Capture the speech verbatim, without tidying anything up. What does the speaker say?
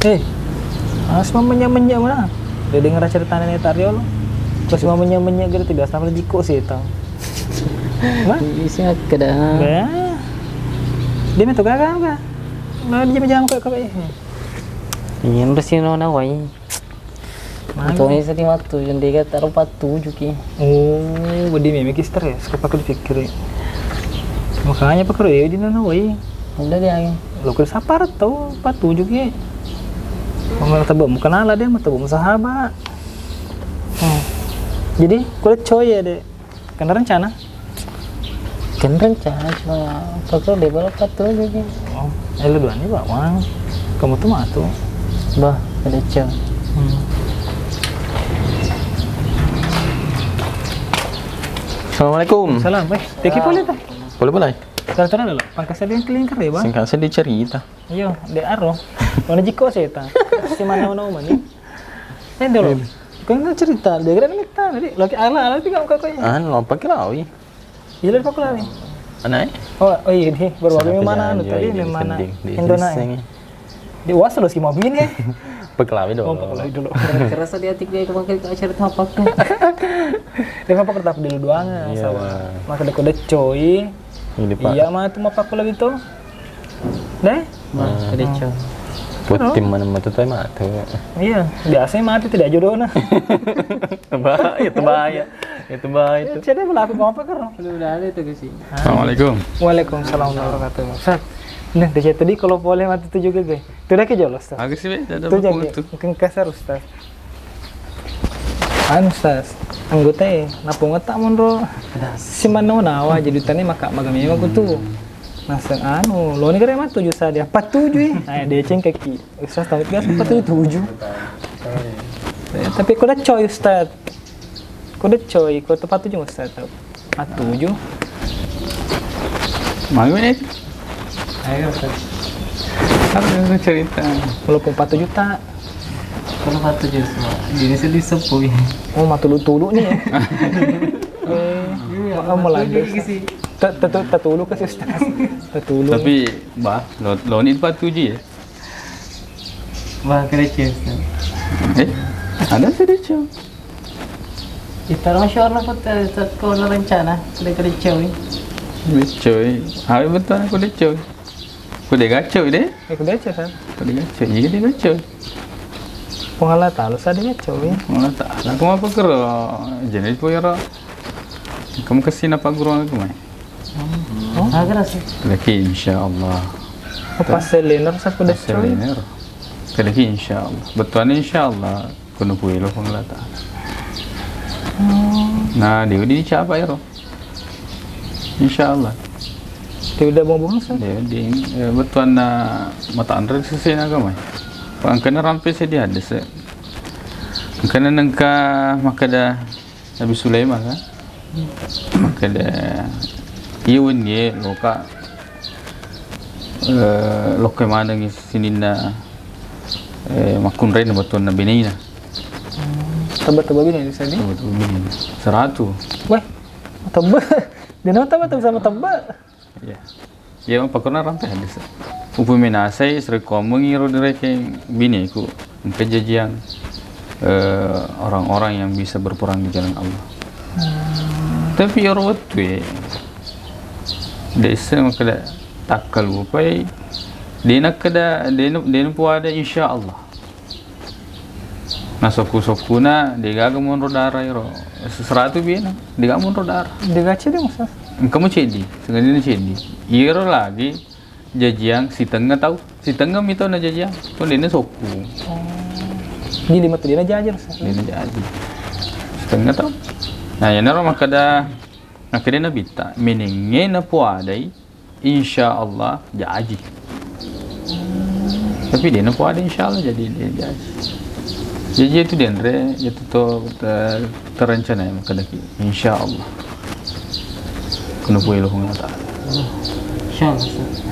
Eh, awas mamenye-menye mana? Udah denger ceritanya nih tadi lo. Kok cuma menye-menye gitu, biasa apa jiko sih itu? Nah, Isi makkeda. Bah. Dia itu gagal kah? Nah, dia jam kok kok eh. Iya, udah sih nona wai. Mana? Tuh ini sedih matu, yang dia kata rupa tujuh ki. Oh, bedi meme ki stres, kepake dipikir. Makanya pakaro ya di nona wai. Udah dia. Lo ke sapar tau empat tujuh ki. Mau tebak mau kenal deh, mau tebak mau sahabat. Hmm. Jadi, kulit coy ya deh. Kan rencana? Kan rencana, cuma apa kau dia baru empat tujuh ki. Oh, eh, lu dua nih, Pak. Wang, kamu tuh matu. Bah, ada cewek. Hmm. Assalamualaikum. Salam, eh. Teki boleh tak? Boleh, boleh. Tara-tara dulu. Pangkasnya dia yang kelingker ya, Bang? Singkat saya dicerita. Iyo, de aro. Mana jiko seta? Si mana mana umani? Eh, dulu. Ini. Kau nggak cerita, dia kira ini tadi. Lagi ala ala tiga muka kau ya. Anu, apa kira awi? Iya, lu pakai lari. Mana, eh? Oh, oh iya, di baru Siapa baru mana jalan anu juga tadi, ini di mana? Sending, di Indona, Sending. Di was lo si mobil ya. Pakai lari dulu. Oh, pakai lari dulu. Kerasa di hati gue kemarin acara apa tuh? Dia apa kertas dulu doang, Iya. Sama. Maka deko coy. Ini, Pak. Iya, mah itu mah pakai lari tuh. Deh? Wah, Hmm. Kedeco. Putih mana matu tai matu. Iya, biasanya mati tidak jodoh nah. Bahaya, itu bahaya. Itu bahaya itu. Jadi berlaku apa karo? Udah, udah ada itu ke sini. Assalamualaikum. Waalaikumsalam warahmatullahi wabarakatuh. Ustaz, nah, di situ di kalau boleh mati itu juga gue. Itu udah ke jolos tuh. Aku sih, Be, ada Itu buku jadi itu. Mungkin kasar, Ustaz. Anu, Ustaz, anggota e, napung tak monro. Si mano nawa jadi tani maka magami aku tuh. Naseng anu, lo ni kare matu tujuh saja. Empat tujuh ya. Nah, dia cengkeki. Ustaz tahu tiga empat tujuh tujuh. Eh, tapi kau udah coy, Ustaz. Kau udah coy, kau tepat tujuh, Ustaz. Empat tujuh. Mau ini? Ayo, Ustaz. Apa yang cerita? Walaupun empat tujuh tak. Kalau empat tujuh semua. Jadi sedih sepui. Oh, mah tulu-tulu nih ya. Eh, Iya, oh, empat tujuh melandai. Sih. Tak, tak, tak tulu ke sih, Ustaz. Tak tulu. Tapi, Bah, lo, lo ini empat tujuh ya? Wah, keren sih, Ustaz. Eh, ada sih dia, Cok. Kita orang masyarakat kota, kota rencana, sudah keren, Cok. Keren, Cok. Awe betul aku deh, Cok. Aku deh gacok deh. Eh, aku deh, Cok, San. Aku deh gacok, iya deh gacok. Pengalah tahu, saya deh gacok, ya. Pengalah tahu. Aku mau apa kero? Jadi, aku ya, Ro. Kamu kesini apa guru aku, mai? Oh, agak sih. Lagi, insya Allah. Oh, pas selener, saya aku deh, Pas Cok. Selener. Kedaki, insya Allah. Betuanna, insya Allah. Kono puelo Puang Allah Ta'ala. Oh. Nah, dia udah dicapai, Ro. Insya Allah. Dia udah mau bangsa? Dia di, eh, betuanna mata andre sesena agama. Angkana rampe sedih ada se. Angkana nengka makkeda Nabi Sulaiman, kan? Makkeda, iya wenni e, loka, eh, loka manengi sininna, eh, makkunrainna betuanna benena. Hmm, tebba-tebba bine bisa di? Tebba-tebba bine. Seratu. Weh, tebba. Dia nama tebba, tebba sama tebba. Iya. Iya, pakkorna rampe hadis. Upami nasai, sarekkoammengngi ro direkeng bineku, engka jajiang, eh, orang-orang yang bisa berperang di jalan Allah. Hmm. Tapi iyaro wettue, dessa makkeda takkalupai, dena keda, dena, dena puada insya Allah. Nasokku-sokkuna degaga monro dara iro. Seratu biena, degaga monro dara. Degaga ceddi, Mas. Engka mo ceddi, sengadina ceddi. Iyaro lagi jajiang sitengnga tau. Sitengnga mi tau najajiang. To dena sokku. Oh. Jadi matu dena jaji, Mas. Dena jaji. Sitengnga tau. Nah, iyanaro makkeda, makkeda Nabitta, menengnge napoadai, insya Allah jaji. Tapi dena poada insya Allah jadi, dia jaji. Jaji itu denre, itu to te-, terencana ya makkedaki. Insya Allah. Kono puelo Puang Allah Ta'ala. Insya Allah, Ustaz.